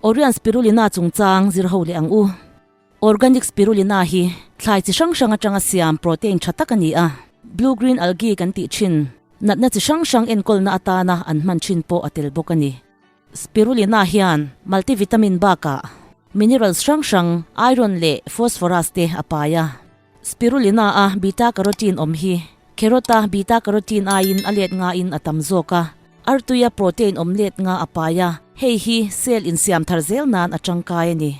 Orion Spirulina chungchang zir ho leh ang u. Organic Spirulina hi thlai chi hrang hrang atanga siam protein tha tak a ni a. Blue green algae kan tih thin, natna chi hrang hrang enkawlna atana an hman thin pawh a tel bawk a ni. Spirulina hian multivitamin bakah minerals hrang hrang iron leh phosphorus te a pai a. Spirulina a beta carotene awm hi carrot a beta carotene aiin a let ngain a tam zawk a, artuia protein awm let nga a pai a, hei hi cell insiam thar zel nan a tangkai a ni.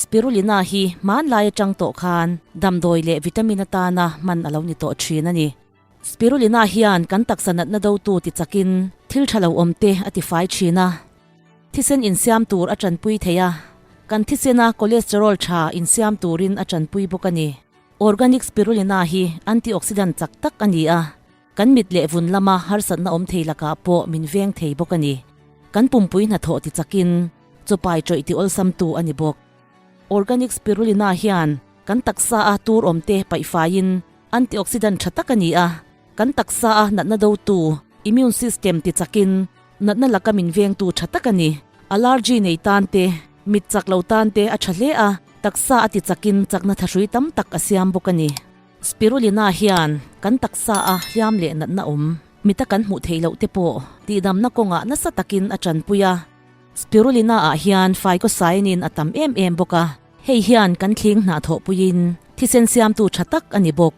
Spirulina hi hmanlai atang tawh khan damdawi leh vitamin atana hman a lo ni tawh thin a ni. Spirulina hian kan taksa natna dotu ti chakin thil tha lo awm te a tifai thin a, thisen insiam tur a tanpui thei a, kan thisena cholesterol tha insiam turin a tanpui bawk a ni. Organic spirulina hi antioxidant chak tak a ni a, kan mit leh vun lama harsatna awm thei lakah pawh min veng thei bawk a ni. Kan pumpui hnathawh ti chakin chawpai tawih ti awlsamtu a ni bawk. Organic spirulina hian kan taksa a tur awmte paihfaiin Antioxidant tha tak a ni a, kan taksa a natna dotu, immune system ti chakin natna laka min vengtu tha tak a ni. Allergy nei tan te, mit chak lo tan te a tha hle a, taksa a ti chakin chakna thahrui tam tak a siam bawk a ni. Spirulina hian kan taksa a hliam leh natna awm, mita kan hmuh theih loh te pawh tihdamna kawngah nasa takin a tanpui a. Spirulina ah hian phycocyanin a tam em em bawk a. Hei hian kan thling hnah thawhpuiin thisen siamtu tha tak a ni bawk.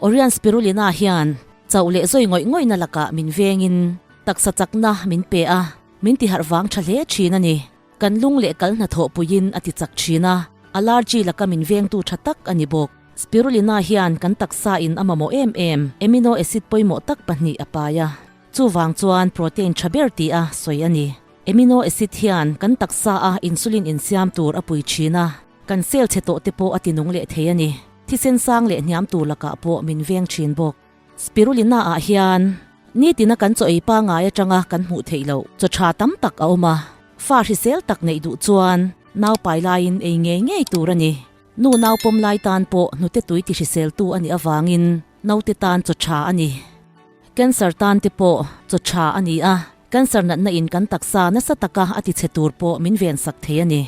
Orion Spirulina hian chauh leh zawi ngawih ngawihna lakah min vengin taksa chakna min pe a, min tiharh vang tha hle thin a ni. Kan lung leh kal hna thawhpuiin a ti chak thin a, allergy laka min vengtu tha tak a ni bawk. Spirulina hian kan taksa in a mamawh em em amino acid pawimawh tak pahnih a pai a, chuvang chuan protein tha ber tih a sawi a ni. Amino acid hian kan taksa a insulin insiam tur a pui thin a, kan cell chhe tawh te pawh a ti nung leh thei a ni. Thisen sang leh hniam tur lakah pawh min veng thin bawk. Spirulina ah hian nitina kan chaw ei pangai atanga kan hmuh theih loh chaw tha tam tak a awm a, fa hrisel tak neih duh chuan nau pai laiin ei ngei ngei tur a ni. Nu nau pawm lai tan pawh hnute tui ti hriseltu a nih avangin naute tan chaw tha a ni. Cancer tan te pawh chaw tha a ni a, cancer natna in kan taksa nasa taka a ti chhe tur pawh min ven sak thei a ni.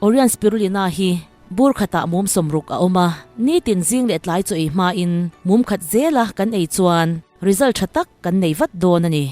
Orion Spirulina hi bur khatah mum sawmruk a awm a, nitin zing leh tlai chaw ei hmain mum khat zela kan ei chuan result tha tak kan nei vat dawn a ni.